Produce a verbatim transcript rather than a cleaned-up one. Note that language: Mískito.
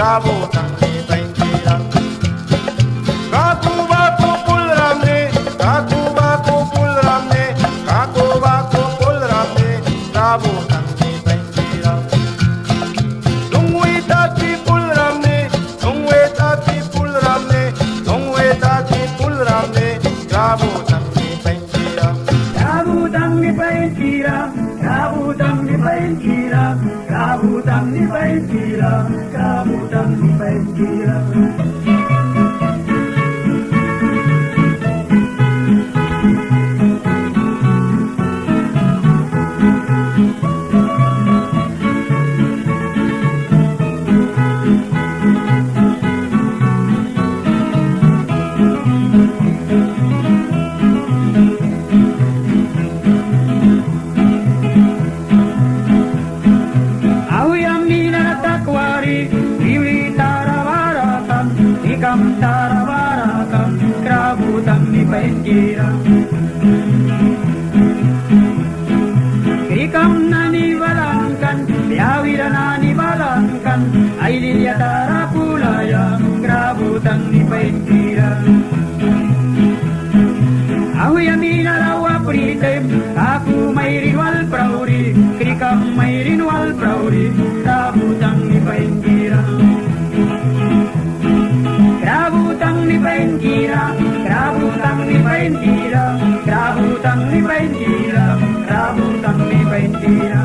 Krabu tangni painkira. Kaku baku pulram ni, kaku baku pulram ni, kaku baku pulram ni, krabu tangni painkira. Nungwi taki pulram ni, nungwi taki pulram ni, nungwi taki pulram ni, krabu tangni painkira. Krabu tangni painkira, krabu tangni painkira, krabu tangni painkira, krabu tangni painkira. Auya mina ra takwari, wiwi tara bara kan, ikam tara bara kan, krabu tangni painkira. Krikam nani balan kan, biawira nani balan kan, ai lilia tara pulaia, krabu tangni painkira. Auya mina ra wapri taim, kaku mairin wal prauri, krikam mairin wal prauri, krabu tangni painkira. Krabu tangni painkira, krabu tangni painkira, krabu tangni painkira, krabu tangni painkira.